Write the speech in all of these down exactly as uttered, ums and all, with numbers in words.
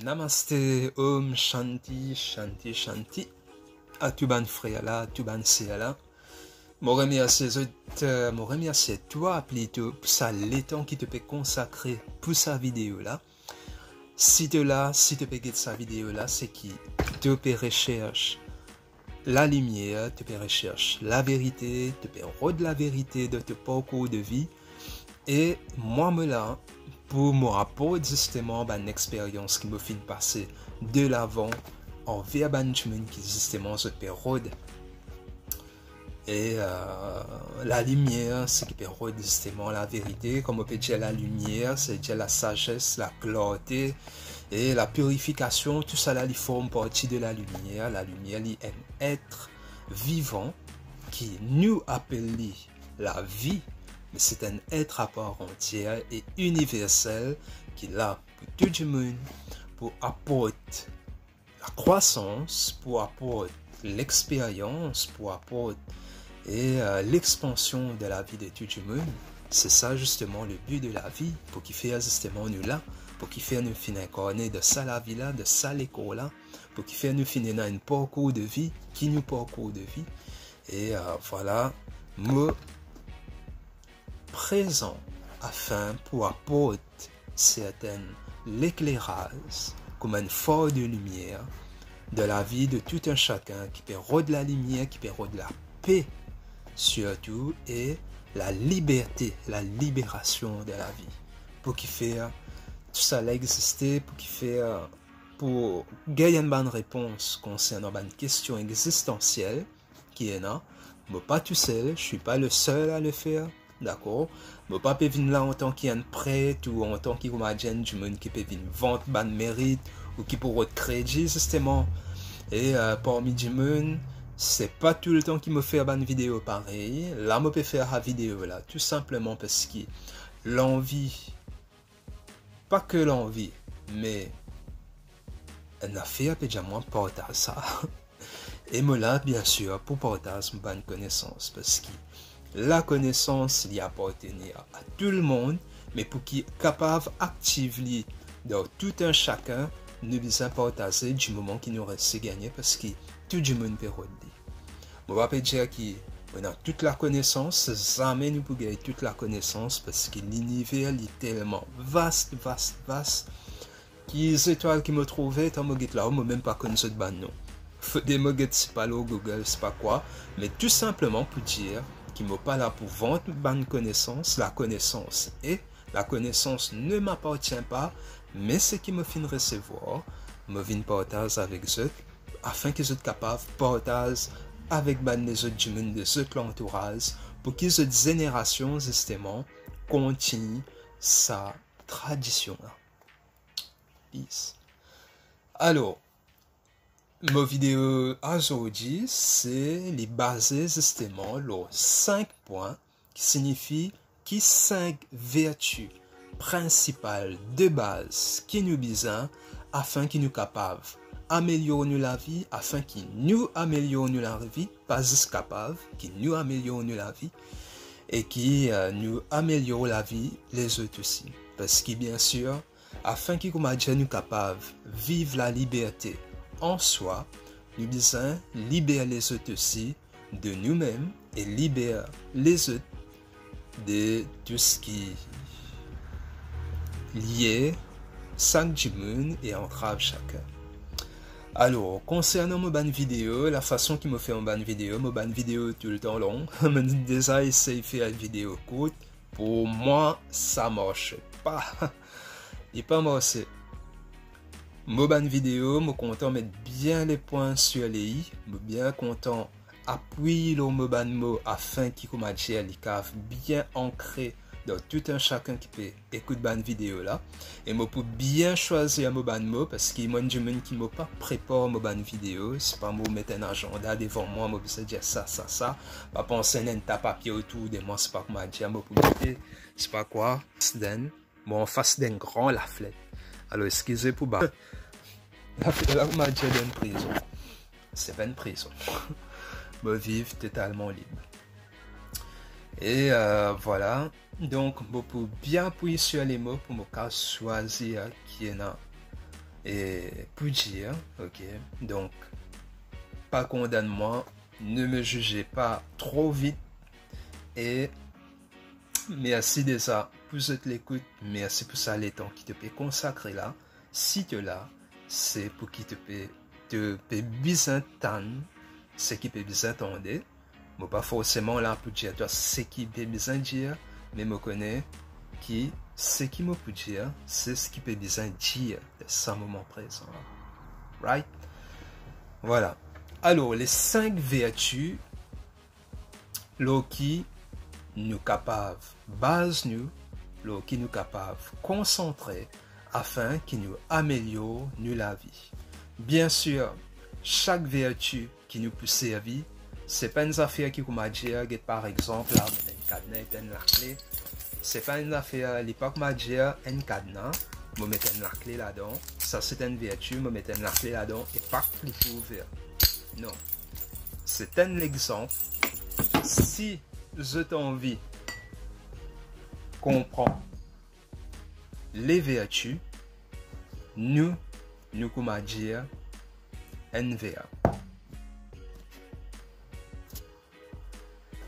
Namaste, Om Shanti, Shanti, Shanti. A tou bann frer la, tou bann ser la. Mo remersie zot, euh, mo remersie twa plito pou sa letan ki to pe konsakre pou sa video la. Si to la, si to pe get sa video la, se ki to pe recherch lalimier, to pe recherch laverite, to pe rod laverite dan to parkour de vi. E mwa mo la pou mo aport zisteman bann experyans ki mo finn pase delavan anver bann dimoun ki zisteman zot pe rod. E, euh, lalimier, seki pe rod zisteman laverite, kouma pe dir lalimier, se dir lasazes, laklarte e lapirifikasion, tousala li form parti de lalimier. Lalimier, li enn et vivan ki nou apel li lavi, me se enn et a par antier e iniversel ki la pou tou dimoun, pou aport lakrwasans, pou aport lexperyans, pou aport e, euh, lexpansion de lavi de tou dimoun. Se sa zisteman le bi de lavi, pou kifer zisteman nou la, pou kifer nou finn inkarne dan sa lavi la, dan sa lekor la, pou kifer nou finn ena enn parkour de vi, ki nou parkour de vi. E, euh, vwala, mo prezan afin pou aport sertin lekleraz kouma enn far de limier dan lavi de tou enn sakenn ki pe rod lalimier, ki pe rod lape sirtou, e laliberte, laliberasion de lavi. Pou kifer tousala existe, pou kifer, pou gagn bann repons konsernan bann kestion existansiel ki ena. Mo pa tousel, je suis pas le seul à le faire, dakor? Mo pa pe vinn la antan ki enn pret ou antan ki kouma dir enn dimoun ki pe vinn vant bann merit ou ki pou rod kredi, zisteman. E, euh, parmi dimoun, se pa toultan ki mo fer bann video parey. La, mo pe fer sa video la, tou sinpleman parski lanvi, pa ke lanvi, me enn zafer pe dir mwa partaz sa. E mo la, biensir, pou partaz mo bann konesans, parski lakonesans, li apartenir a tou lemonn, me pou ki kapav aktiv li dan tou enn sakenn, nou bizin partaze dimoman ki nou resi gagne, parski tou dimoun pe rod li. Mo pa pe dir ki mo ena tou lakonesans, zame nou pou gagn tou lakonesans, parski liniver, li telman vast, vast, vast, ki zetwal ki mo trouve, tan mo get la-o, mo mem pa konn zot bann non. Fode mo get, se pa lor Google, se pa kwa, me tou sinpleman pou dir ki mo pa la pou vant bann konesans, lakonesans e, lakonesans ne m'appartient pas, me seki mo finn resevwar, mo vinn partaz avek zot, afin ki zot kapav partaz avek bann lezot dimoun de zot lantouraz, pou ki zot zenerasion, zisteman, kontign sa tradision la. Peace. Alor, mo video azordi, se, li baze zisteman lor sink pwin, ki signifi ki sink verti prinsipal de baz ki nou bizin afin ki nou kapav amelyor nou lavi, afin ki nou amelyor nou lavi, pa zis kapav, ki nou amelyor nou lavi, e ki, euh, nou amelyor lavi lezot osi. Parski, biensir, afin ki, kouma dir, nou kapav viv laliberte an swa, nou bizin liber lezot osi de noumem e liber lezot de tou seki lie sak dimoun e antrav sakenn. Alor, konsernan mo bann video, lafason ki mo fer mo bann video, mo bann video toultan long, mo deza esey fer video kourt, pou mwa, sa marse pa. Li pa marse. Mo bann video, mo kontan met bien lepwin sir le i, mo bien kontan apwiy lor mo bann mo afin ki, kouma dir, li kav bien ankre dan tou enn sakenn ki pe ekout bann video la. E mo pou bien swazir mo bann mo, parski mo enn dimoun ki mo pa prepar mo bann video, se pa mo met enn azanda devan mwa, mo bizin dir sa, sa, sa, pa panse ena enn ta papie otour de mwa, se pa, kouma dir, mo pou mete, se pa kwa, mo anfas d'enn gran laflet. Alor, eskize pou ba. Laflet la, kouma dir, dan prizon. Se pa enn prizon. Mo viv totalman lib. E, euh, vwala. Donk, mo pou bien apwiy sir le mo pou mo kav swazir ki ena e pou dir, ok? Donk, pa kondann mwa, ne me jugez pas trop vite, e mersi deza pou zot lekout, mersi pou sa letan ki to pe konsakre la. Si to la, se pou ki to pe, to pe bizin tann seki pe bizin tande. Mo pa forseman la pou dir twa seki pe bizin dir, me mo kone ki seki mo pou dir, se seki pe bizin dir dan sa moman prezan la. Right? Vwala. Alor, le sink verti lor ki nou kapav baz nou, lor ki nou kapav konsantre, afin ki nou amelyor nou lavi. Biensir, sak verti ki nou pou servi, se pa enn zafer ki kouma dir, get par exanp la, mo ena enn kadna ek enn lakle. Se pa enn zafer, li pa kouma dir enn kadna, mo met enn lakle ladan, sa se enn verti, mo met enn lakle ladan, e pak li pou ouver. Non. Se enn lexanp. Si zot anvi konpran le verti, nou, nou kouma dir enn ver.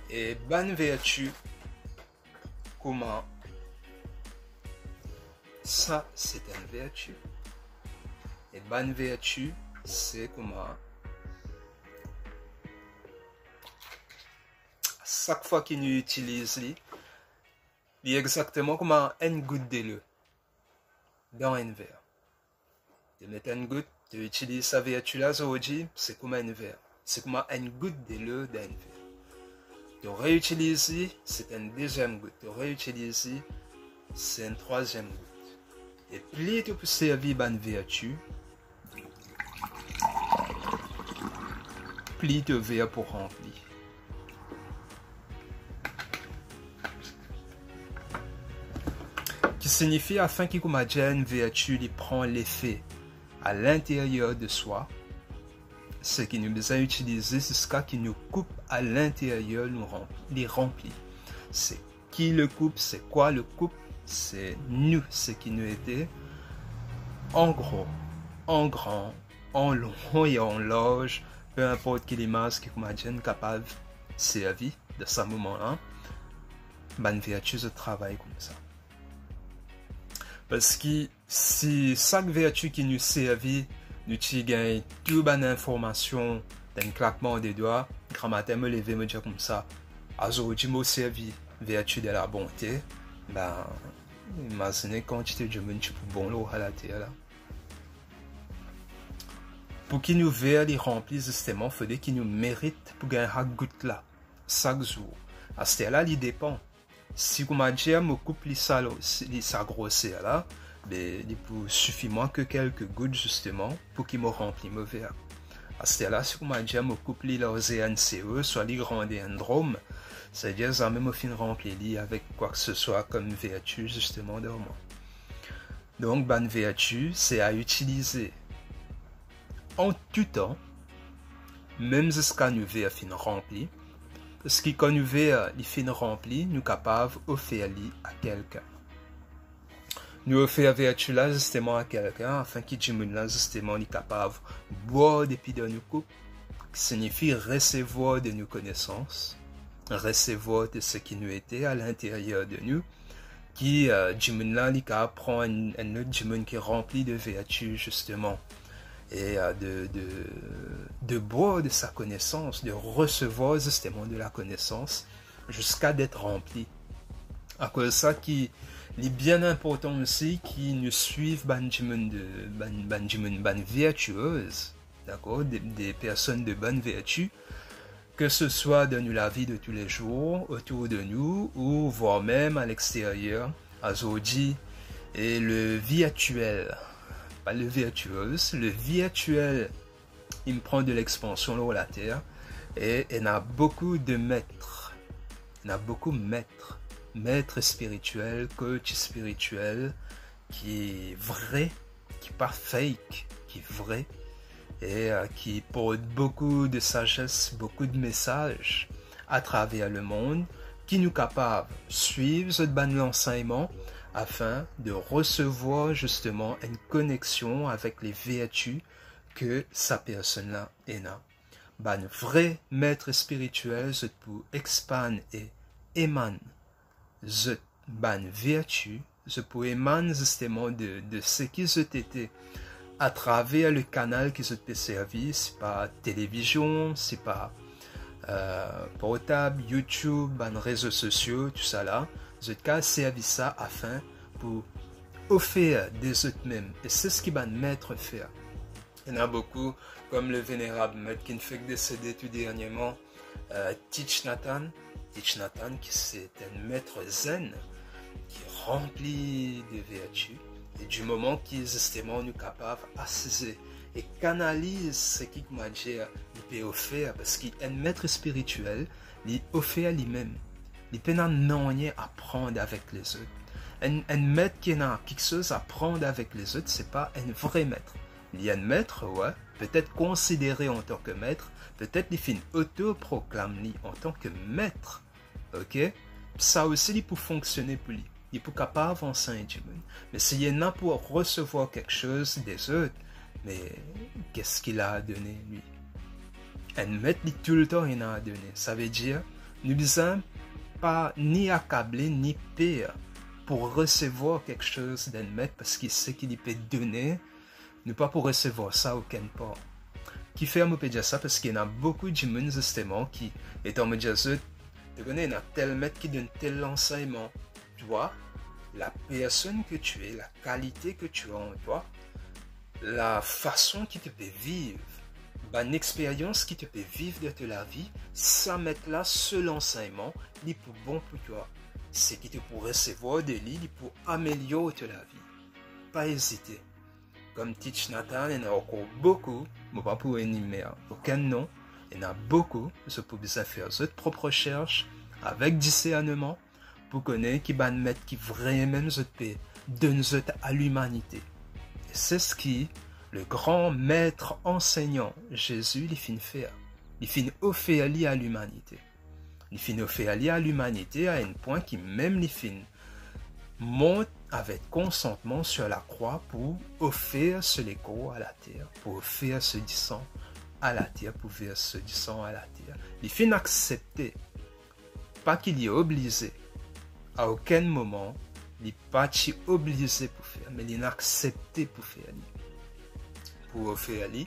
E bann verti kouma sa, se enn verti. E bann verti, se kouma sak fwa ki nou itiliz li, li exakteman kouma enn gout delo dan enn ver. To met enn gout, to itiliz sa verti la zordi, se kouma enn ver. Se kouma enn gout delo dan enn ver. To reitiliz li, se enn deziem gout. To reitiliz li, se enn trwaziem gout. E pli to pou servi bann verti, pli to ver pou ranpli. Ki signifi, afin ki kouma dir enn verti li pran lefe a linteryer de swa, seki nou bizin itilize ziska ki nou koup a linteryer nou ranpli, li ranpli. Se ki le koup, se kwa le koup? Se nou, seki nou ete, an gro, an gran, an long e an larz, pe inport ki limaz ki kouma dir nou kapav servi dan sa moman la, bann verti zot travay koumsa. Parski si sak verti ki nou servi, nou ti gagn tou bann informasion dan enn klakman de dwa, gramatin mo leve, mo dir koumsa, azordi mo servi verti de labonte, be, imazine kantite dimoun ti pou bon lor sa later la. Pou ki nou ver li ranpli, zisteman, fode ki nou merit pou gagn sa gout la sak zour. Aster la, li depan. Si kouma dir mo koup li sa, li sa groser la, be, li pou sifi mwa ki kelke gout, zisteman, pou ki mo ranpli mo ver. Aster la, si kouma dir mo koup li larzer enn sero, swa li grander enn drom, savedir zame mo finn ranpli li avek kwa ki se swa kom verti, zisteman, dan mwa. Donk, bann verti, se a itilize an tou tan, mem ziska nou ver finn ranpli, parski kan nou ver li finn ranpli, nou kapav ofer li a kelkenn. Nou ofer verti la zisteman a kelkenn, afin ki dimoun la, zisteman, li kapav bwar depi dan nou koup, ki signifi resevwar de nou konesans, resevwar de seki nou ete a linteryer de nou, ki, eh, dimoun la, li kapav pran enn, enn lot dimoun ki ranpli de verti, zisteman, e, eh, de, de, de bwar de sa konesans, de resevwar zisteman de la konesans, ziska det ranpli. Akoz sa ki, li bien inportan osi ki nou swiv bann dimoun de, bann, bann dimoun, bann vertiez, dakor, de, de personn de bonn verti, ke se swa dan nou lavi de toulezour, otour de nou, ou vwar mem a lexteryer, azordi, e le virtiel, pa le vertiez, le virtiel, li pran de lexpansion lor later, e ena boukou de met, ena boukou met, met spiritiel, coach spiritiel, ki vre, ki pa fake, ki vre, e, eh, ki port boukou de sazes, boukou de mesaz atraver lemond, ki nou kapav swiv zot bann lansegnman, afin de resevwar zisteman enn koneksion avek le verti ke sa personn la ena. Bann vre met spiritiel, zot pou expann e emann zot bann verti, zot pou emann zisteman de, de seki zot ete atraver le kanal ki zot pe servi, sipa televizion, sipa, euh, portab, YouTube, bann rezo sosio, tousala, zot kav servi sa afin pou ofer de zot mem, e se seki bann met fer. Ena boukou, kom le venerab met ki fek desede tou dernieman, euh, Thich Nhat Hanh. Thich Nhat Hanh ki se enn met zen ki ranpli de verti, e di moman ki zisteman nou kapav asize e kanaliz seki, koumadir, li pe ofer, parski enn met spiritiel, li ofer limem. Li pena nanye a pran avek lezot. Enn, enn met ki ena kiksoz a pran avek lezot, se pa enn vre met. Li enn met, wi, petet konsidere antan ki met, petet li finn otoproklam li antan ki met. Ok? Sa osi li pou fonksione pou li. Li pou kapav ansegn dimoun. Me si li ena pou resevwar kiksoz dezot, me keski li a done li? Enn met, li toultan ena a done. Savedir, nou bizin pa ni akable, ni per pou resevwar kiksoz d'enn met, parski seki li pe done, nou pa pou resevwar sa okenn par. Kifer mo pe dir sa? Parski ena boukou dimoun, zisteman, ki, letan mo dir zot, to kone, ena tel met ki donn tel lansegnman. Twa, la personne que tu es, la qualité que tu as en toi, la fason ki to pe viv, bann experyans ki to pe viv dan to lavi, sa met la, so lansegnman, li pou bon pou twa. Seki to pou resevwar de li, li pou amelyor to lavi. Pa ezite. Kom Thich Nhat Hanh, ena ankor boukou, mo pa pou enimer okenn non, ena boukou, zot pou bizin fer zot prop resers avek diserneman pou kone ki bann met ki vremem zot pe donn zot a limanite. E se seki le gran met ansegnan Zezi li finn fer. Li finn ofer li a limanite. Li finn ofer li a limanite a enn pwin ki mem li finn mont avek konsantman sir lakrwa pou ofer so lekor a later, pou ofer so disan a later, pou vers so disan a later. Li finn aksepte, pa ki li oblize. A okenn moman, li pa ti oblize pou fer, me li aksepte pou fer li, pou ofer li.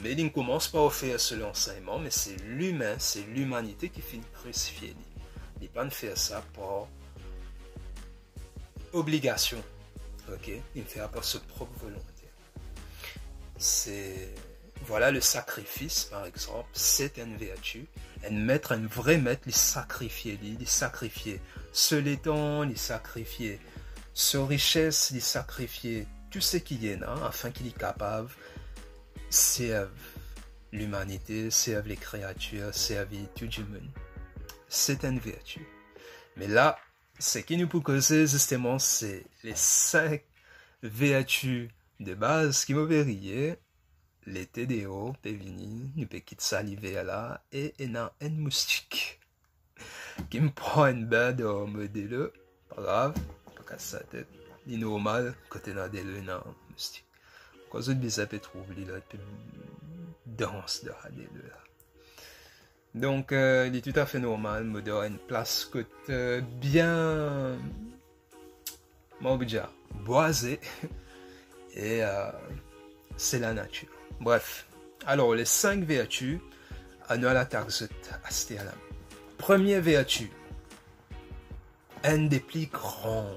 Me li koumans par ofer so lansegnman, me se limem, se limanite ki finn krisifie li. Li pa'nn fer sa par obligasion, ok? Li fer par so prop volonte. Se, vwala, le sakrifis, par exanp, se enn verti. Enn met, enn vre met, li sakrifie li, li sakrifie so letan, li sakrifie so rises, li sakrifie tou seki li ena, afin ki li kapav serv limanite, serv le kreatir, servi tou dimoun. Se enn verti. Me la, seki nou pou koze, zisteman, se le sink verti de baz ki mo pe riye. Lete deor pe vini, nou pe kit sa liver la, e ena enn moustik ki pran enn bin dan mo delo. Pa grav, pa kas sa tet. Li normal, kot ena delo, ena moustik. Kan zot bizin pe trouv li la, li pe dans dan sa delo la. Donk, euh, li toutafe normal, mo dan enn plas kot, euh, bien, mo pou dir, bwaze. E, euh, se lanatir. Bref, alor, le sink verti, anou al atak zot aster la. Premie verti, enn de pli gran,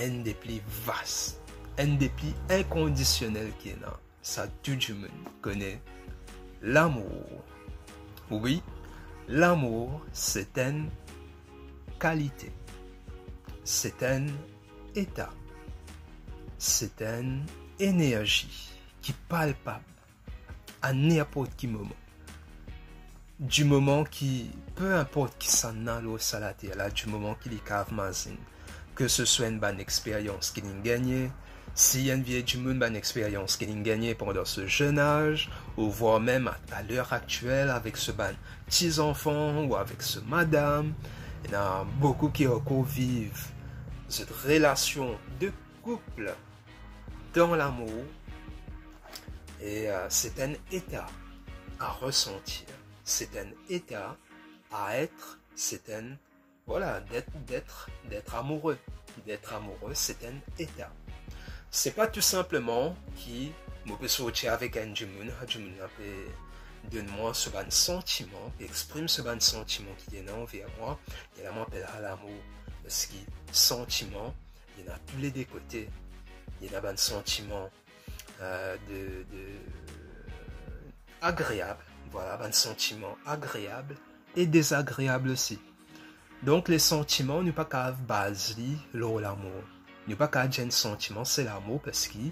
enn de pli vas, enn de pli inkondisionel ki ena, sa tou dimoun kone, lamour. Wi, lamour, se enn kalite, se enn eta, se enn enerzi ki palpab a ninport ki moman. Di moman ki, pe inport kisannla lor sa later la, di moman ki li kav mazinn, ke se swa enn bann experyans ki li'nn gagne, si enn vie dimoun bann experyans ki li'nn gagne pandan so zenn az, ou vwar mem a, a ler aktiel avek so bann ti zanfan ou avek so madam, ena boukou ki ankor viv zot relasion de koup dan lamour, e, euh, c'est un état à ressentir. C'est un état à être, c'est un, voilà, d'être, d'être, d'être amoureux. D'être amoureux, c'est un état. Se pa tou sinpleman ki mo pe sorti avek enn dimoun, dimoun la pe donn mwa so bann santiman, pe exprim so bann santiman ki li ena anver mwa, e la mo apel sa lamour, parski santiman, li ena tou le de kote. Li ena bann santiman, euh, de, de, agreab, vwala, bann santiman agreab e dezagreab osi. Donk, le santiman, nou pa kav baz li lor lamour. Nou pa kav dir enn santiman se lamour, parski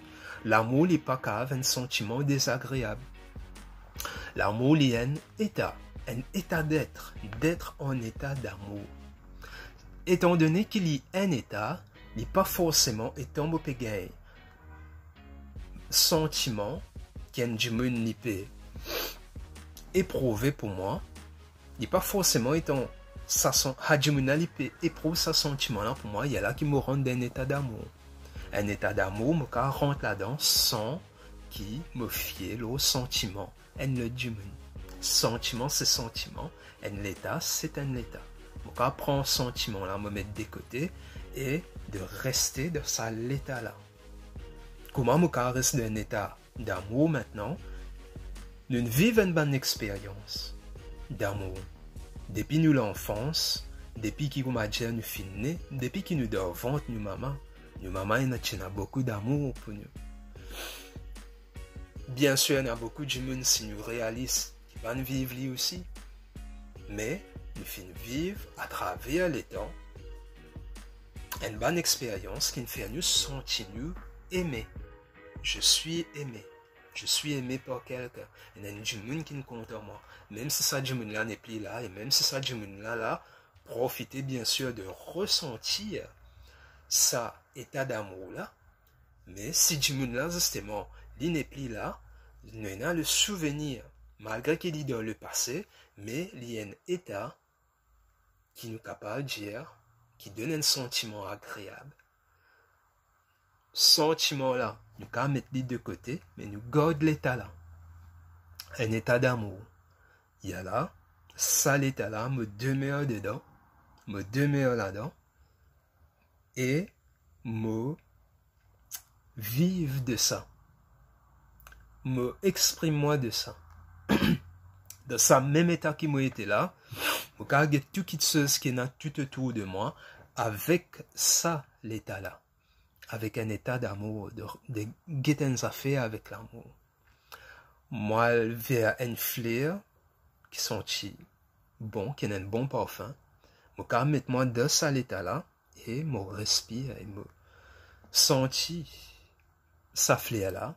lamour, li pa kav enn santiman dezagreab. Lamour, li enn eta, enn état d'être, d'être en état d'amour. Etandone ki li enn eta, li pa forseman, etan mo pe gagn santiman ki enn dimoun li pe eprouve pou mwa, li pa forseman etan sa san-, sa dimoun la li pe eprouv sa santiman la pou mwa, ya la ki mo rant dan enn eta damour. Enn eta damour, mo kav rant ladan san ki mo fie lor santiman enn lot dimoun. Santiman se santiman, enn leta se enn leta. Mo kav pran santiman la, mo met de kote e de reste dan sa leta la. Kouma mo kav res dan enn eta damour mintnan? Nou'nn viv enn bann experyans damour. Depi nou lanfans, depi ki, kouma dir, nou finn ne, depi ki nou dan vant nou mama, nou mama ena, ti ena boukou damour pou nou. Biensir, ena boukou dimoun, si nou realis, ki pa'nn viv li osi. Me nou finn viv atraver letan enn bann experyans ki'nn fer nou santi nou eme. Je suis aimé. Je suis aimé par quelqu'un. Ena enn dimoun ki'nn kontan mwa. Mem si sa dimoun la nepli la, e mem si sa dimoun la, la profite, biensir, de resantir sa eta damour la, me si dimoun la, zisteman, li nepli la, nou ena le souvenir, malgre ki li dan lepase, me li enn eta ki nou kapav dir ki donn enn santiman agreab. Santiman la, nou kav met li de kote, me nou gard leta la. Enn eta damour. Ya la, sa leta la, mo demer dedan, mo demer ladan, e mo viv de sa. Mo exprim mwa de sa. Dan sa mem eta ki mo ete la, mo kav get tou kiksoz ki ena toutotour de mwa avek sa leta la. Avek enn eta damour, de, de get enn zafer avek lamour. Mo al ver enn fler ki santi bon, ki ena enn bon parfin. Mo kav met mwa dan sa leta la, e mo respir, e mo santi sa fler la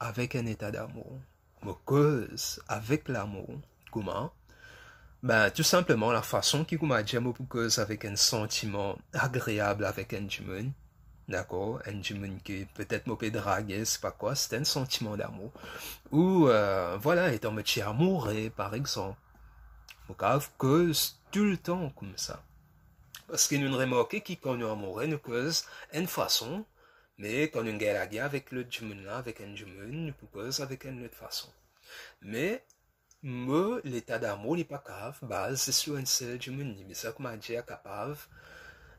avek enn eta damour. Mo koz avek lamour. Kouma? Ben, tou sinpleman, lafason ki, kouma dir, mo pou koz avek enn santiman agreab avek enn dimoun, dakor? Enn dimoun ki petet mo pe drage, se pa kwa, se enn santiman damour. Ou, euh, vwala, etan mo ti amoure, par exanp, mo kav koz toultan koumsa. Parski nou remarke ki kan nou amoure, nou koz enn fason, me kan nou gagn lager avek lot dimoun la, avek enn dimoun, nou pou koz avek enn lot fason. Me mo leta damour, li pa kav baz zis lor enn sel dimoun, li bizin, kouma dir, kapav,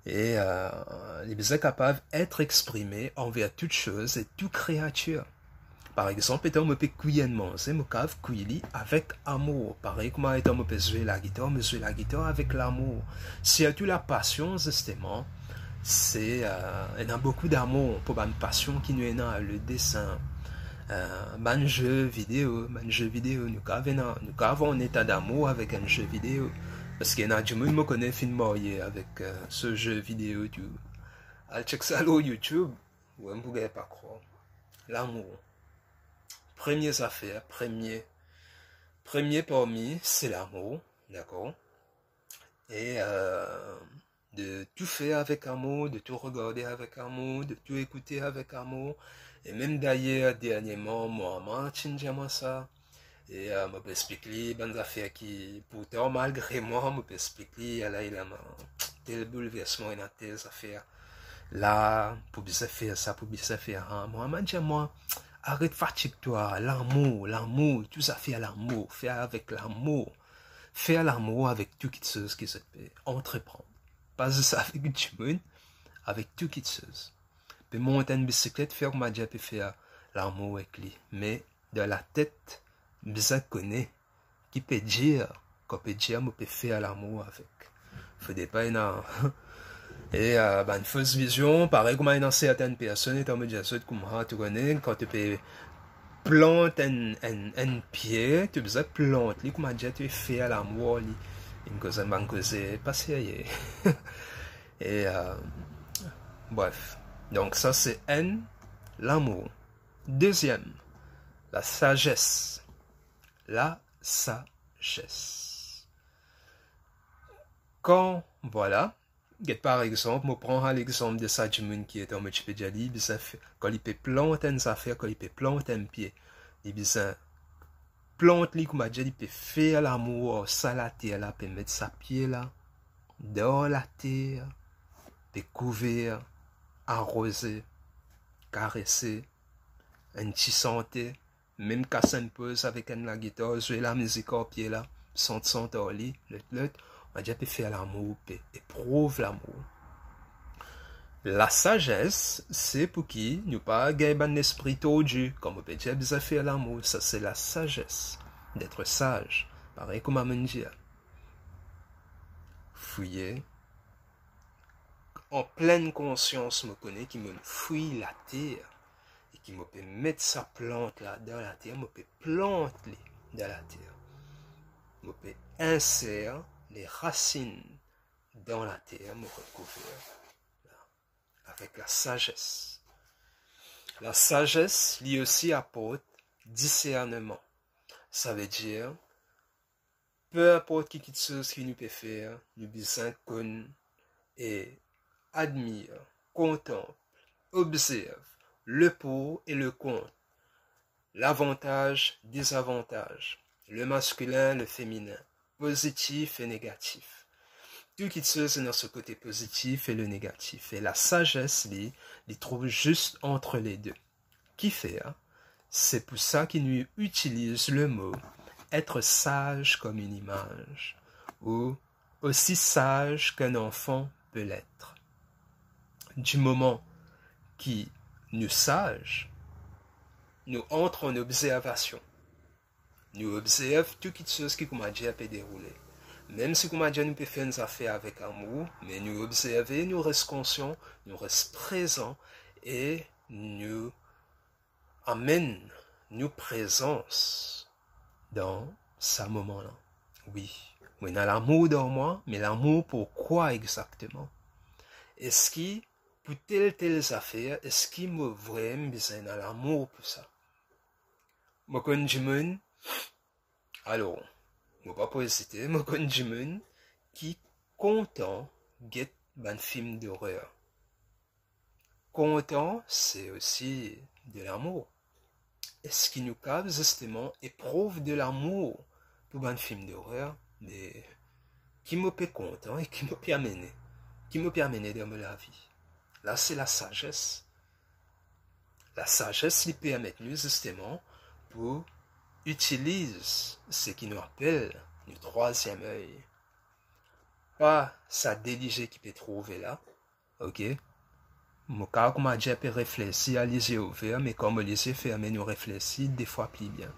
e, euh, li bizin kapav et exprime anver tout soz e tou kreatir. Par exanp, etan mo pe kwi enn manze, mo kav kwi li avek amour. Parey kouma etan mo pe zwe lagitar, mo zwe lagitar avek lamour. Sirtou lapasion, zisteman, se, euh, ena boukou damour pou bann pasion ki nou ena, le desin, euh, bann ze video, bann ze video, nou kav ena, nou kav an eta damour avek enn ze video. Parski ena dimoun mo kone finn marye avek, euh, so ze video tou. Al chek sa lor YouTube, ou mem pou gagn pa krwar. Lamour. Premie zafer, premie, premie parmi, se lamour, dakor? E, euh, de tou fer avek amour, de tou regarde avek amour, de tou ekoute avek amour. E mem dayer, dernieman, mo mama ti dir mwa sa. E, euh, mo pe explik li bann zafer ki, pourtan, malgre mwa, mo pe explik li, ala, ena tel boulversman, ena tel zafer. La, pou bizin fer sa, pou bizin fer sa. Mwa, mwa, dir mwa, aret fatig twa, lamour, lamour, tou zafer lamour, fer avek lamour. Fer lamour avek tou kitsoz ki zot pe antreprann. Pa zis avek dimoun, avek tou kitsoz. Pe mont enn bisiklet, fer kouma dir pe fer lamour ek li. Me dan latet, bizin kone ki pe dir, kan pe dir mo pe fer lamour avek. Fode pa ena e, a, bann fos vizion, parey kouma ena sertenn personn, letan mo dir zot kouma, to kone, kan to pe plant enn, enn, enn pie, to bizin plant li kouma dir to pe fer lamour li. Enn koze, bann koze pa serye. E, a, bref. Donk sa se enn, lamour. Deziem, lasazes. Lasazes. Kan, vwala, get par exanp, mo pran legzanp de sa dimoun ki, letan mo ti pe dir li, bizin fer, kan li pe plant enn zafer, kan li pe plant enn pie, li bizin plant li, kouma dir, li pe fer lamour ar sa later la, pe met sa pie la dan later, pe kouver, aroze, karese, enn ti sante, mem kas enn poz avek enn lagitar, zwe lamizik ar pie la, sant, sant ar li, lot, lot, kouma dir pe fer lamour, pe eprouv lamour. Lasazes, se pou ki nou pa gagn bann lespri tordi, kan mo pe dir bizin fer lamour, sa se lasazes, d'être sage, parey kouma mo'nn dir. Fouye, an plenn konsians, mo kone ki mo'nn fouy later, e ki mo pe met sa plant la dan later, mo pe plant li dan later. Mo pe inser les racines dan later, mo pe kouver la, avek lasazes. Lasazes, li osi, aport diserneman. Savedir, pe inport ki kitsoz ki nou pe fer, nou bizin konn e admir, kontanp, obzerv le pour e le kont, lavantaz, dezavantaz, le masculin, le feminin, pozitif e negatif. Tou kitsoz ena so kote pozitif e le negatif. E lasazes, li, li trouv zis ant le de. Kifer, se pou sa ki nou itiliz le mo être sage comme une image, ou aussi sage qu'un enfant peut l'être. Di moman ki nou saz, nou antre an obzervasion. Nou obzerv tou kitsoz ki, kouma dir, pe deroule. Mem si, kouma dir, nou pe fer enn zafer avek amour, me nou obzerve, nou res konsian, nou res prezan e nou amenn nou prezans dan sa moman la. Wi, mo ena lamour dan mwa, me lamour pou kwa exakteman? Eski pou tel, tel zafer, eski mo vremem bizin ena lamour pou sa? Mo konn dimoun, alor, mo pa pou ezite, mo konn dimoun ki kontan get bann fim dorer. Kontan, se osi de lamour. Eski nou kav zisteman eprouv de lamour pou bann fim dorer? Me ki mo pe kontan e ki mo pe amene? Ki mo pe amene dan mo lavi? La, se lasazes. Lasazes, li permet nou zisteman pou itiliz seki nou apel nou trwaziem ey. Pa sa de lizie ki pe trouve la, ok? Mo kav, kouma dir, pe reflesi a lizie ouver, me kan mo lizie ferme, nou reflesi de fwa pli bien.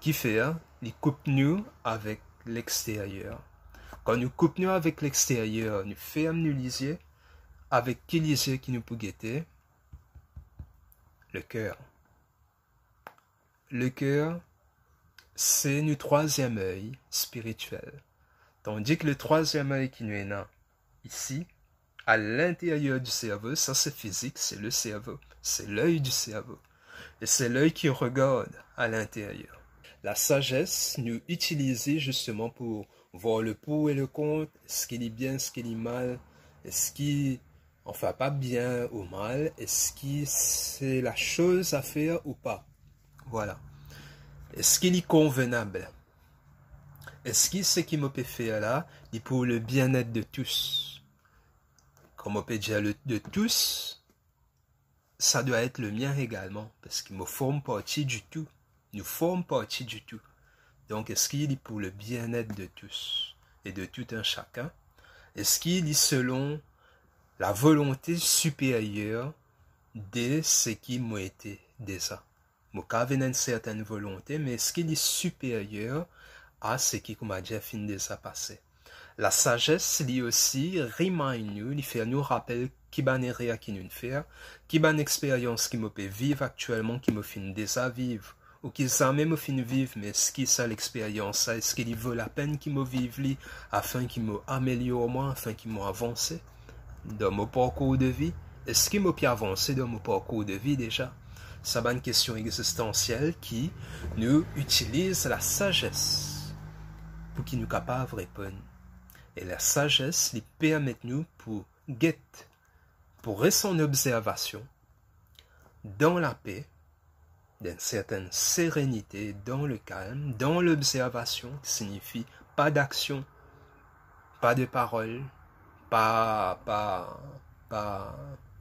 Kifer, li koup nou avek lexteryer. Kan nou koup nou avek lexteryer, nou ferm nou lizie, avek ki lizie ki nou pou gete? Leker. Leker, se nou trwaziem ey spiritiel. Tandis ki le trwaziem ey ki nou ena isi, a linteryer di servo, sa se fizik, se le servo, se ley di servo. E se ley ki regard a linteryer. Lasazes, nou itiliz li zisteman pou vwar le pour e le kont, eski li bien, eski li mal, eski, anfin, pa bien ou mal, eski se la soz a fer ou pa. Vwala. Eski li konvenab? Eski seki mo pe fer la, li pou le bien-être de tous? kan mo pe dir le, de tous, sa dwa et le mien egalman, parski mo form parti di tou. Nou form parti di tou. Donk, eski li pou le bienet de tous e de tout un chacun? Eski li selon lavolonte siperyer de seki mo ete deza? Mo kav ena enn sertenn volonte, me eski li siperyer a seki, koumadir, finn deza pase? Lasazes, li osi, remind nou, li fer nou rapel ki bann erer ki nou'nn fer, ki bann experyans ki mo pe viv aktielman, ki mo finn deza viv, ou ki zame mo finn viv, me eski sa lexperyans la, eski li vo lapenn ki mo viv li, afin ki mo amelyor mwa, afin ki mo avanse dan mo parkour de vi? Eski mo pe avanse dan mo parkour de vi deza? Sa bann kestion existansiel ki nou itiliz lasazes pou ki nou kapav reponn. E lasazes, li permet nou pou get, pou res an obzervasion, dan lape, dan enn sertenn serenite, dan le kalm, dan lobzervasion, ki signifi pa daksion, pa de parol, pa, pa, pa,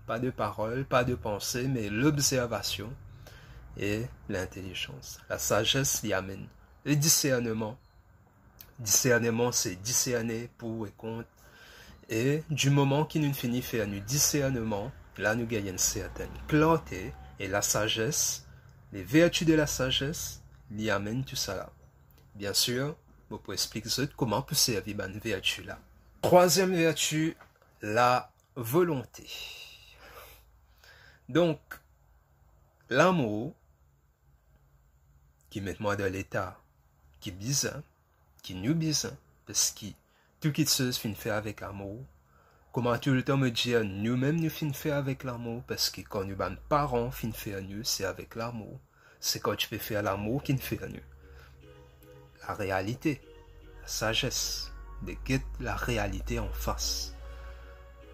pa de parol, pa de panse, me lobzervasion e lintelizans. Lasazes, li amenn le diserneman. Diserneman, se diserne, pou e kont. E di moman ki nou fini fer nou diserneman, la nou gagn enn sertenn klarte, e lasazes, le verti de lasazes, li amenn tousala. Biensir, mo pou explik zot kouma pou servi bann verti la. Trwaziem verti, lavolonte. Donk, lamour, ki met mwa dan leta ki bizin, ki nou bizin, parski tou kitsoz finn fer avek lamour. Kouma toultan mo dir, noumem nou finn fer avek lamour, parski kan nou bann paran finn fer nou, se avek lamour. Se kan ti pe fer lamour ki'nn fer nou. Larealite, lasazes, de get larealite anfas.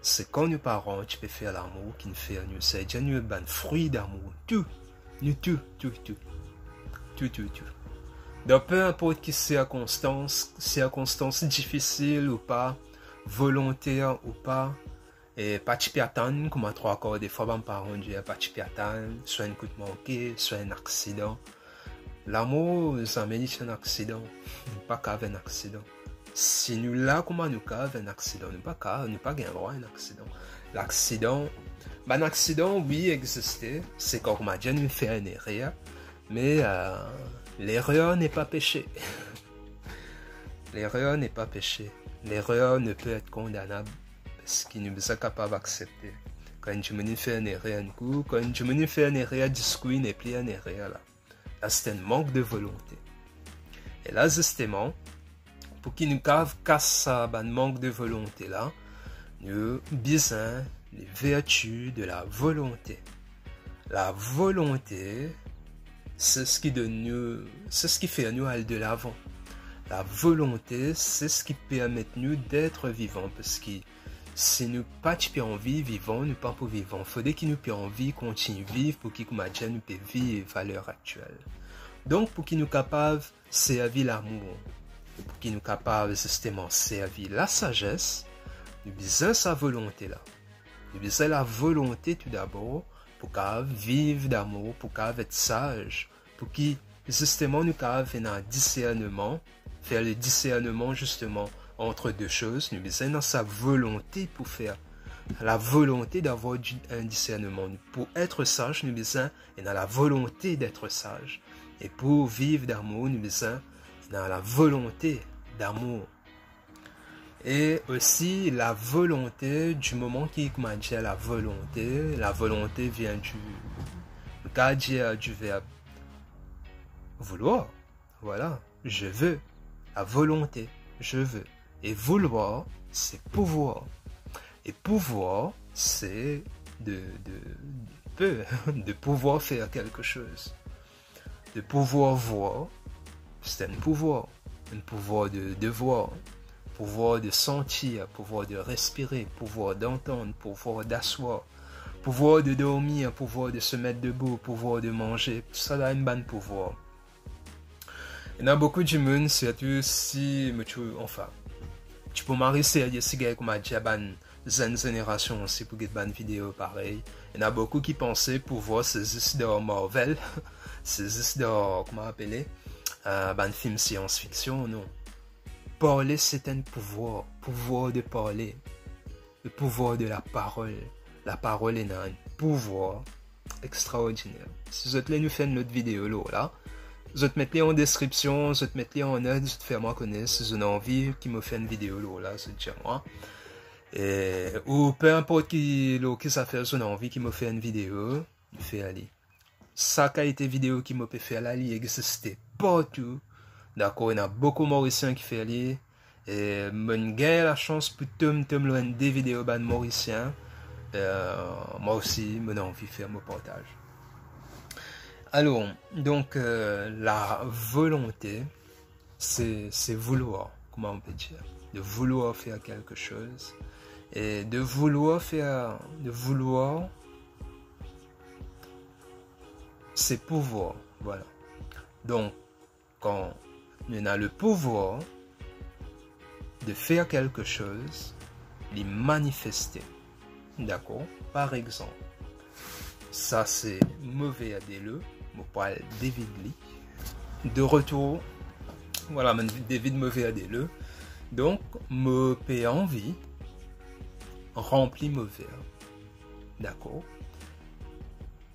Se kan nou paran ti pe fer lamour ki'nn fer nou, savedir nou bann fri damour, tou, nou tou, tou, tou, tou, tou, tou. Dan pe inport ki sirkonstans, sirkonstans difisil ou pa, volonter ou pa, e pa ti pe atann, kouma trwa kar defwa bann paran dir, pa ti pe atann, swa enn kout manke, swa enn aksidan. Lamour, zame li ti enn aksidan. Li pa kav enn aksidan. Si nou la kouma nou kav enn aksidan, nou pa kav, nou pa gagn drwa enn aksidan. Laksidan, bann aksidan, wi, existe, se kan, koumadir, nou fer enn erer, me, euh, l'erreur n'est pas péché. L'erreur n'est pas péché. L'erreur ne peut être condamnable. Parski nou bizin kapav aksepte. Kan enn dimoun inn fer enn erer enn kou, kan enn dimoun inn fer enn erer dis kou, li nepli enn erer la. La, se enn mank de volonte. E la, zisteman, pou ki nou kav kas sa bann mank de volonte la, nou bizin le verti de lavolonte. Lavolonte, se seki donn nou, se seki fer nou al delavan. Lavolonte, se seki permet nou d'être vivant, parski si nou pa ti pe anvi vivan, nou pa pou vivan. Fode ki nou pe anvi kontign viv pou ki, koumadir, nou pe viv a ler aktiel. Donk, pou ki nou kapav servi lamour, pou ki nou kapav zisteman servi lasazes, nou bizin sa volonte la. Nou bizin lavolonte toudabor pou kav viv damour, pou kav et saz, pou ki zisteman nou kav ena diserneman, fer le diserneman zisteman ant de soz. Nou bizin ena sa volonte pou fer lavolonte davwar di-, enn diserneman. Pou et saz, nou bizin ena lavolonte d'être sage. E pou viv damour, nou bizin ena lavolonte damour. E osi lavolonte, di moman ki, koumadir, lavolonte, lavolonte vien di, nou kav dir, di verb vouloir. Voilà, je veux. Lavolonte, je veux. E vouloir, se pouvwar. E pouvwar, se de, de, pe, de pouvwar fer kelke soz. De pouvwar vwar, se enn pouvwar. Enn pouvwar de, de vwar. Pouvwar de santir, pouvwar de respire, pouvwar d'antann, pouvwar d'aswar, pouvwar de dormir, pouvwar de se met debou, pouvwar de manze. Sa la enn bann pouvwar. Ena boukou dimoun, sirtou si mo trouv, anfin, Ti pou mari serye si gagn kouma dir bann zenn zenerasion osi pou get bann video parey. Ena boukou ki panse pouvwar se zis dan Marvel, se zis dan, kouma apele, eh, bann fim sians fiksion, non. Parle, se enn pouvwar, pouvwar de parle, le pouvoir de la parole. La parole ena enn pouvwar extraordiner. Si zot le nou fer enn lot video lor la, zot met li an deskripsion, zot met li an not, zot fer mwa kone si zot ena anvi ki mo fer enn video lor la, zot dir mwa. E, ou pe inport ki, lor ki zafer zot ena anvi ki mo fer enn video, fer li. Sa kalite video ki mo pe fer la, li existe partou. Dakor, ena boukou Morisien ki fer li. E mo'nn gagn lasans pou tom, tom lor enn de video bann Morisien. E, mwa osi, mo'nn anvi fer mo partaz. Alor, donk, eh, la volonte, c'est, c'est vouloir, comment on peut dire, de vouloir faire quelque chose. Et de vouloir faire, de vouloir, c'est pouvoir, voilà. Donc, quand on a le pouvoir de faire quelque chose, li manifeste. Dakor? Par exanp, sa se mo ver delo, mo pou al devid li. De retour, vwala, mo'nn devid mo ver delo. Donk, mo pe anvi ranpli mo ver. Dakor?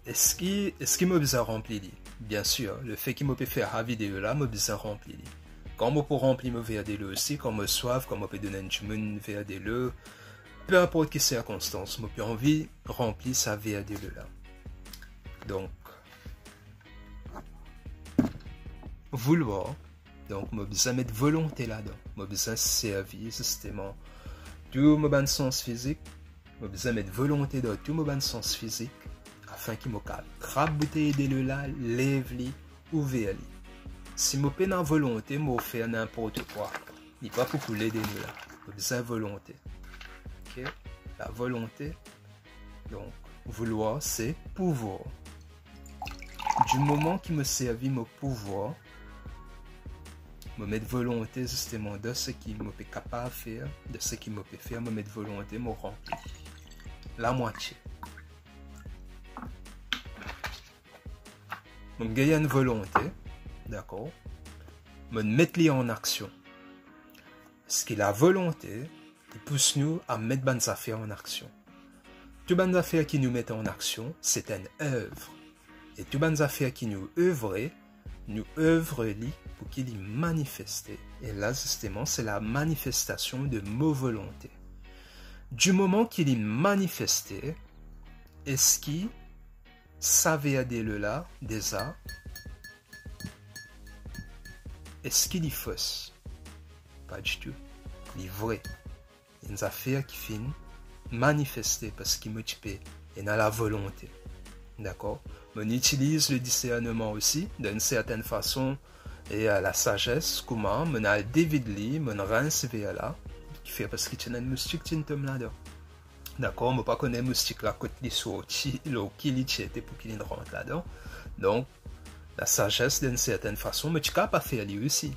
Eski, eski mo bizin ranpli li? Bien sir, lefe ki mo pe fer sa video la, mo bizin ranpli li. Kan mo pou ranpli mo ver delo osi, kan mo swaf, kan mo pe donn enn dimoun ver delo, pe inport ki sirkonstans, mo pe anvi ranpli sa ver delo la. Donk, vouloir, donk mo bizin met volonte ladan. Mo bizin servi zisteman tou mo bann sans fizik, mo bizin met volonte dan tou mo bann sans fizik, afin ki mo kapav trap boutey delo la, lev li, ouver li. Si mo pena volonte, mo fer ninport kwa. Li pa pou koule delo la. Mo bizin volonte. Ok? La volonte. Donk, vouloir, se pouvwar. Di moman ki mo servi mo pouvwar, mo met volonte zisteman dan seki mo pe kapav fer, dan seki mo pe fer, mo met volonte, mo ranpli lamwatie. Mo gagn enn volonte, dakor? Mo met li an aksion. Parski lavolonte, li pous nou a met bann zafer an aksion. Tou bann zafer ki nou met an aksion, se enn ev. E tou bann zafer ki nou evre, nou evre li pou ki li manifeste. E la, zisteman, se la manifestasion de mo volonte. Di moman ki li manifeste, eski sa ver delo la, deza, eski li fos? Pa ditou. Li vre. Enn zafer ki finn manifeste parski mo ti pe ena lavolonte. Dakor? Mo'nn itiliz le diserneman osi, dan enn sertenn fason, e, a, lasazes, kouma mo'nn al devid li, mo'nn rins ver la, ki fer parski ti ena enn moustik ti'nn tom ladan. Dakor, mo pa kone moustik la kot li sorti, lor ki li ti ete pou ki li'nn rant ladan. Donk, lasazes, dan enn sertenn fason, mo ti kapav pa fer li osi.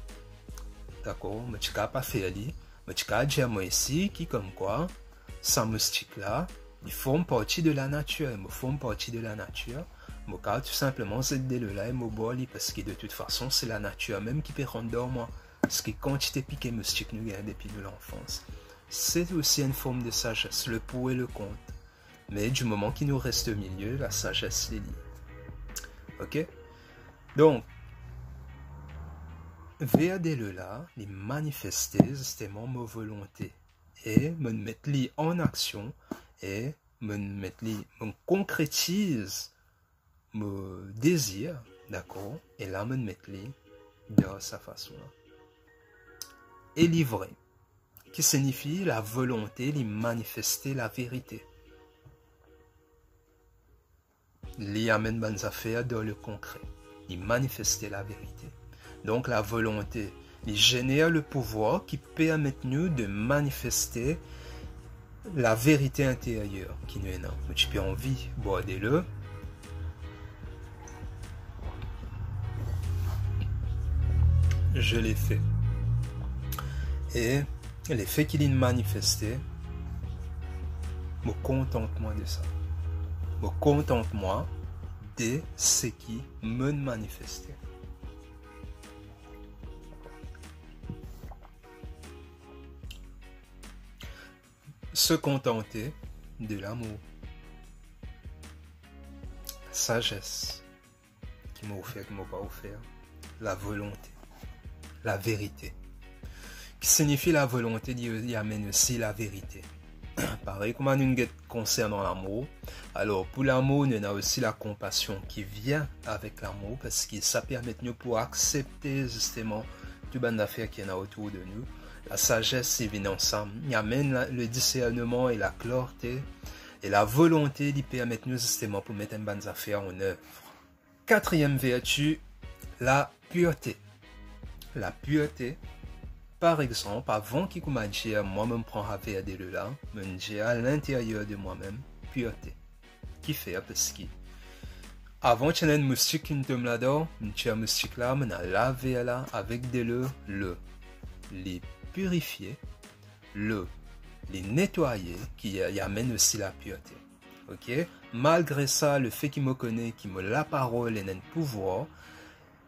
Dakor, mo ti kapav pa fer li. Mo ti kapav dir mwa osi ki komkwa, sa moustik la, li form parti de lanatir, e mo form parti de lanatir. Mo kapav tou sinpleman zet delo la e mo bwar li, parski de tout fason, se lanatir mem ki pe rant dan mwa. Parski kantite pike moustik nou gagn depi nou lanfans. Se osi enn form de sazes, le pour et le contre. Me di moman ki nou reste o milie, lasazes li li. Ok? Donk, ver delo la, li manifeste zisteman mo volonte. E mo'nn met li an aksion, e mo'nn met li, mo'nn konkretiz mo dezir, dakor? E la, mo'nn met li dan sa fason la. E li vre. Ki signifi lavolonte, li manifeste laverite. Li amenn bann zafer dan le konkre. Li manifeste laverite. Donk, lavolonte, li zener le pouvwar ki permet nou de manifeste laverite interyer ki nou ena. Mo ti pe anvi bwar delo. Je l'ai fait. E lefe ki linn manifeste, mo kontant mwa de sa. Mo kontant mwa de seki mo'nn manifeste. Se kontante de lamour. Sazes. Ki mo ofer, ki mo pa ofer. Lavolonte. Laverite. Ki signifi lavolonte, li, li amenn osi laverite. Parey kouma nou get konsernan lamour, alor pou lamour, nou ena osi lakonpasion ki vinn avek lamour, parski sa permet nou pou aksepte zisteman tou bann zafer ki ena otour de nou. Lasazes, li vinn ansam. Li amenn la, le diserneman e laklarte, e lavolonte, li permet nou zisteman pou met enn bann zafer an nev. Katriem verti, lapirte. Lapirte, par exanp, avan ki kouma dir mwa, mo'nn pran sa ver delo la, mo'nn dir a linteryer de mwa mem, pirte. Kifer? Parski avan ti ena enn moustik ki'nn tom ladan, mo'nn tir moustik la, mo'nn al lav ver la avek delo, lo, li pirifie, lo, li netwaye, ki, li amenn osi lapirte. Ok? Malgre sa, lefe ki mo kone ki mo laparol ena enn pouvwar,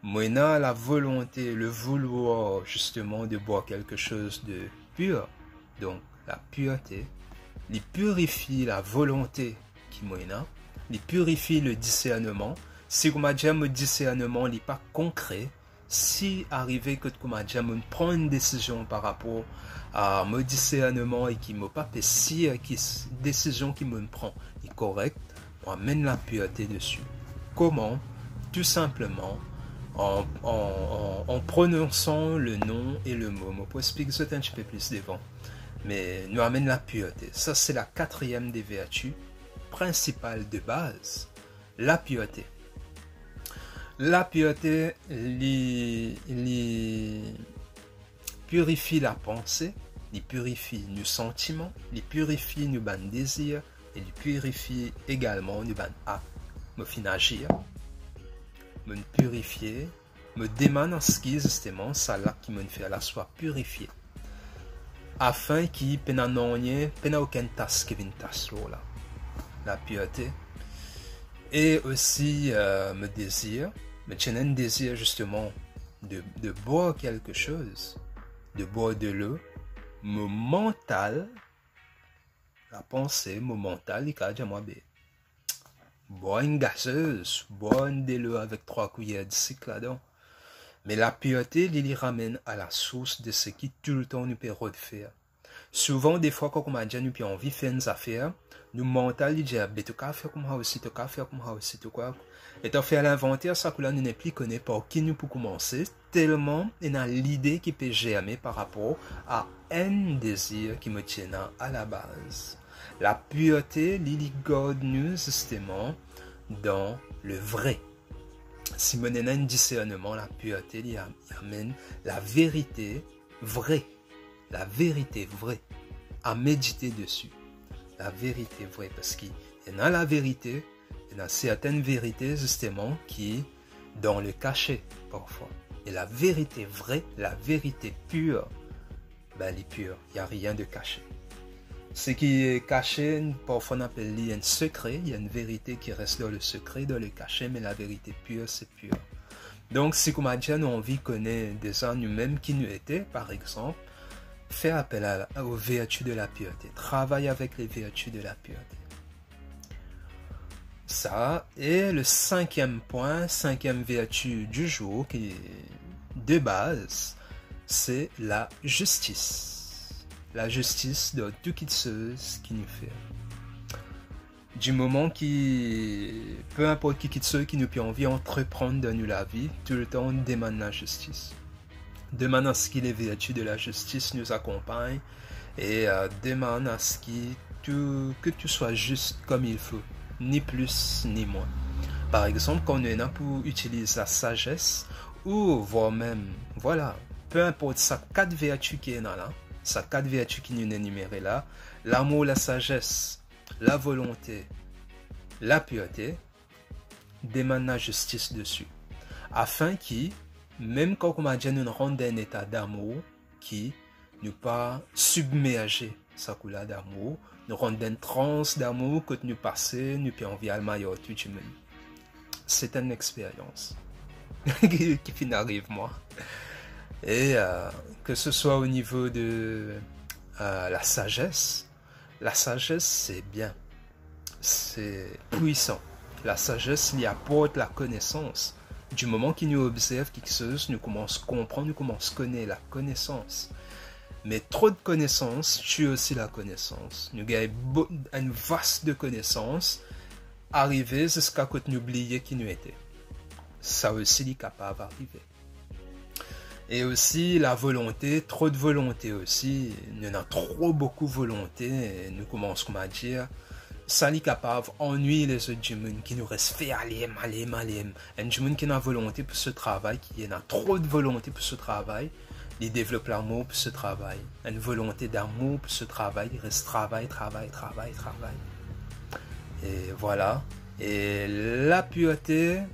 mo ena lavolonte, le vouloir, zisteman, de bwar kelke soz de pir. Donk, lapirte, li pirifie lavolonte ki mo ena, li pirifie le diserneman. Si kouma dir mo diserneman, li pa konkre, si arive kot kouma dir mo'nn pran enn desizion par rapor a mo diserneman e ki mo pa pe sir ki s-, desizion ki mo'nn pran li korek, mo amenn lapirte desi. Kouma? Tou sinpleman, an, an, an, an prononsan le non e le mo. Mo pou explik zot enn tipe plis devan. Me nou amenn lapirte. Sa se lakatriem de verti prinsipal de baz. Lapirte. Lapirte, li, li pirifie lapanse, li pirifie nou santiman, li pirifie nou bann dezir, e li pirifie egalman nou bann ak. Mo finn azir, mo'nn pirifie, mo demann aski zisteman sa la ki mo'nn fer la swa pirifie, afin ki pena nanye, pena okenn tas ki vinn tas lor la. Lapirte. E osi, eh, mo dezir, mo ti ena enn dezir zisteman de, de bwar kelke soz, de bwar delo, mo mantal, lapanse, mo mantal, li kapav dir mwa, be, bwar enn gazez, bwar enn delo avek trwa kwiyer disik ladan. Me lapirte, li, li ramenn a lasours de seki toultan nou pe rod fer. Souvan, defwa, kan kouma dir nou pe anvi fer enn zafer, nou mantal li dir, be, to kapav fer koumsa osi, to kapav fer koumsa osi, to kapav. Letan fer linvanter, sa kou la nou nepli kone par ki nou pou koumanse, telman ena lide ki pe zerme par rapor a enn dezir ki mo ti ena alabaz. Lapirte, li, li gard nou zisteman dan le vre. Si mo'nn ena enn diserneman, lapirte, li am-, li amenn laverite vre. Laverite vre. A medite desi. Laverite vre, parski ena laverite, ena sertenn verite, zisteman, ki dan le kase, parfwa. E laverite vre, laverite pir, be, li pir, y a rien de caché. Seki kase, parfwa, nou apel li enn sekre, y a enn verite ki res dan le sekre, dan le kase, me laverite pir, se pir. Donk, si kouma dir nou anvi kone deza noumem ki nou ete, par exanp, fer apel a, aux vertus de la pureté. Travay avek les vertus de la pureté. Sa, e le sinkiem pwin, sinkiem verti du jour, ki de baz, se lazistis. Lazistis dan tou kiksoz ki nou fer. Di moman ki, pe inport ki kiksoz ki nou pe anvi antreprann dan nou lavi, toultan demann lazistis. Demann aski les vertus de la justice nous accompagnent e, euh, demann aski tou, que tout soit juste comme il faut, ni plus ni moins. Par exanp, kan nou ena pou itiliz lasazes, ou vwar mem, vwala, pe inport sa kat verti ki ena la, sa kat verti ki nou enimere la, lamour, lasazes, lavolonte, lapirte, demann lazistis desi. Afin ki, mem kan, kouma dir, nou rant dan enn eta damour ki nou pa sibmerze sa kou la damour, nou rant dan enn trans damour kot nou pase, nou pe anvi al mayor tou dimoun. Se enn experyans ki, ki finn ariv mwa. E, euh, ke se swa o nivo de, euh, lasazes, lasazes, se bien. Se pwisan. Lasazes, li aport lakonesans. Di moman ki nou obzerv kiksoz, nou koumans konpran, nou koumans kone lakonesans. Me tro de konesans tue osi lakonesans. Nou gagn bo-, enn vas de konesans, arive ziska kot nou bliye ki nou ete. Sa osi, li kapav arive. E osi, lavolonte, tro de volonte osi. Nou ena tro boukou volonte, nou koumans, koumadir, sa li kapav annwiy lezot dimoun, ki nou res fer alem, alem, alem. Enn dimoun ki ena volonte pou so travay, ki ena tro de volonte pou so travay, li devlop lamour pou so travay. Enn volonte damour pou so travay, li res travay, travay, travay, travay. E vwala. E lapirte,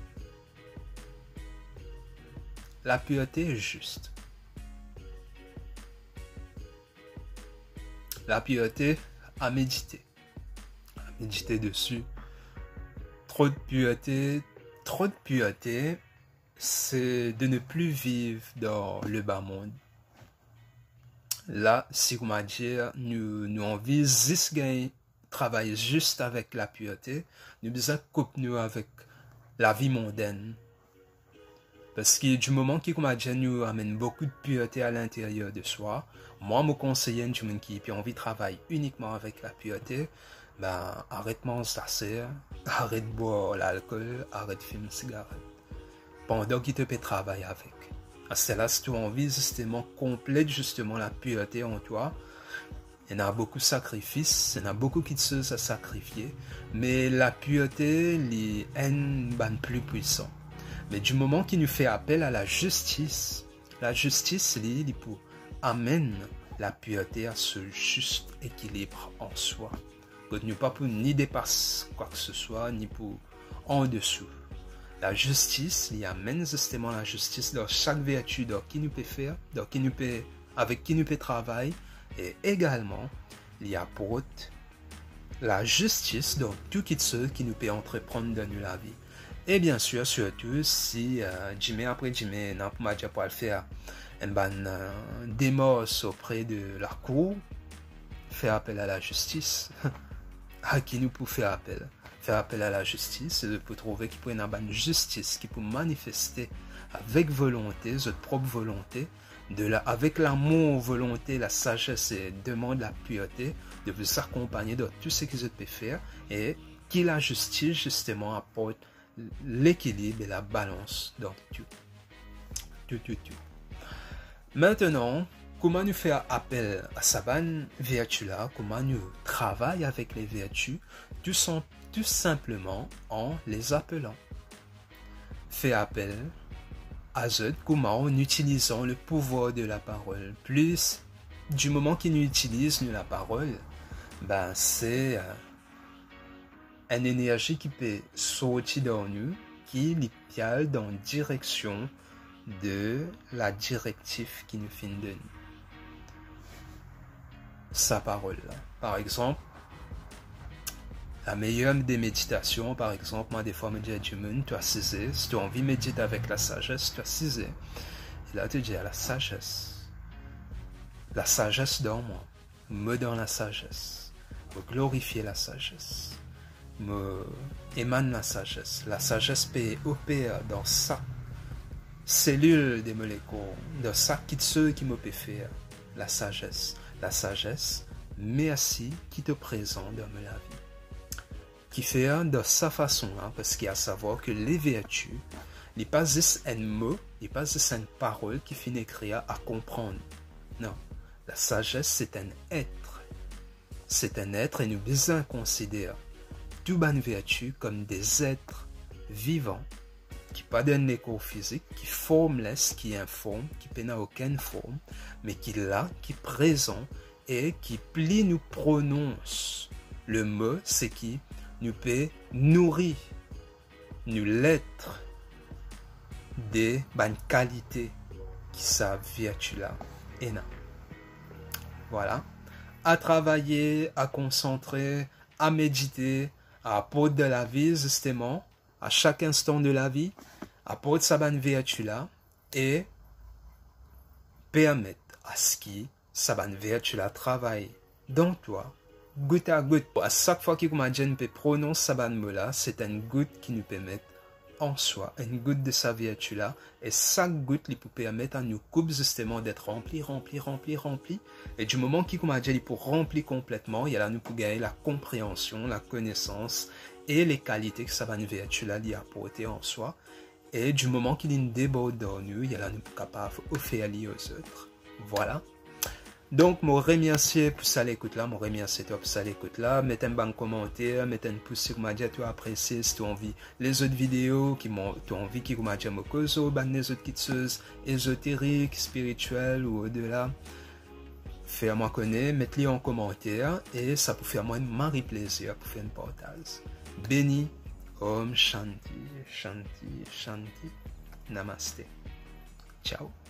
lapirte zis. Lapirte a medite. A medite desi. Tro de pirte, tro de pirte, c'est de ne plus vivre dans le bas monde. La, si koumadir, nou, nou anvi zis gagn travay zis avek lapirte, nou bizin koup nou avek lavi mondenn. Parski di moman ki, koumadir, nou amenn boukou de pirte a linteryer de swa, mwa, mo konsey enn dimoun ki pe anvi travay inikman avek lapirte, ben, aret manz laser, aret bwar lalkol, aret fim sigaret. Pandan ki to pe travay avek. Asterla, si to anvi zisteman konplet zisteman lapirte an twa, ena boukou sakrifis, ena boukou kiksoz a sakrifie, me lapirte, li enn bann pli pwisan. Me di moman ki nou fer apel a lazistis, lazistis, li, li pou amenn lapirte a so zis ekilib an swa. Kot nou pa pou ni depas kwa ki se swa, ni pou andesou. Lazistis, li amenn zisteman lazistis dan sak verti, dan ki nou pe fer, dan ki nou pe, avek ki nou pe travay, e egalman, li aport lazistis dan tou kiksoz ki nou pe antreprann dan nou lavi. E biensir, sirtou si, euh, dime apre dime, nou pou, koumadir, pou al fer enn bann, euh, demars opre de lakour, fer apel a lazistis. A ki nou pou fer apel? Fer apel a lazistis, pou trouve ki pou ena bann zistis ki pou manifeste avek volonte, zot prop volonte, de la, avek lamour, volonte, lasazes e demann lapirte de vous accompagner dans tout ce que zot pe fer, e ki lazistis, zisteman, aport lekilib e labalans dan tou. Tou, tou, tou. Aster, kouma nou fer apel a sa bann verti la, kouma nou travay avek le verti? Tou san-, tou sinpleman an les appelant. Fer apel a zot kouma? An itilizan le pouvwar de laparol. Plis, di moman ki nou itiliz nou laparol, ben, se, euh, enn enerzi ki pe sorti dan nou, ki li pe al dan direksion de ladirektif ki nou finn donn. Sa parol la. Par exanp, la meilleure des méditations, par exanp, mwa, defwa, mo dir dimoun, to asize, si to anvi medit avek lasazes, to asize. E la, to dir lasazes. Lasazes dan mwa. Mo dan lasazes. Mo glorifie lasazes. Mo emann lasazes. Lasazes pe oper dan sak selil de mo lekor, dan sak kiksoz ki mo pe fer. Lasazes. Lasazes, mersi ki to prezan dan mo lavi. Kifer dan sa fason la, parski a savwar ke le verti, li pa zis enn mo, li pa zis enn parol ki finn ekrir a konprann. Non, lasazes, se enn et. Se enn et e nou bizin konsider tou bann verti kom de zet vivan, ki pa dan lekor fizik, ki formless, ki inform, ki pena okenn form, me ki la, ki prezan, e ki pli nou pronons le mo, se ki nou pe nouri nou let de bann kalite ki sa verti la ena. Vwala. A travay, a konsantre, a medite, a aport dan lavi, zisteman, a sak instan de lavi, aport sa bann verti la e permet aski sa bann verti la travay dan twa, gout a gout. A sak fwa ki koumadir nou pe pronons sa bann mo la, se enn gout ki nou pe met an swa, enn gout de sa verti la, e sak gout li pou permet a nou koup zisteman det ranpli, ranpli, ranpli, ranpli. E di moman ki koumadir li pou ranpli konpletman, e la nou pou gagn lakonpreansion, lakonesans e lekalite ki sa bann verti la li aporte an swa. E di moman ki linn debord dan nou, e la nou pou kapav ofer li ozot. Vwala. Donk, mo remersie pou sa lekout la, mo remersie twa pou sa lekout la. Met enn bann komanter, met enn pous si koumadir to apresie, si to anvi lezot video, ki mo, to anvi ki koumadir mo koz lor bann lezot kiksoz ezoterik, spiritiel ou odela. Fer mwa kone, met li an komanter e sa pou fer mwa enn mari plezir pou fer enn partaz. Beni, Om Shanti, Shanti, Shanti. Namaste. Ciao.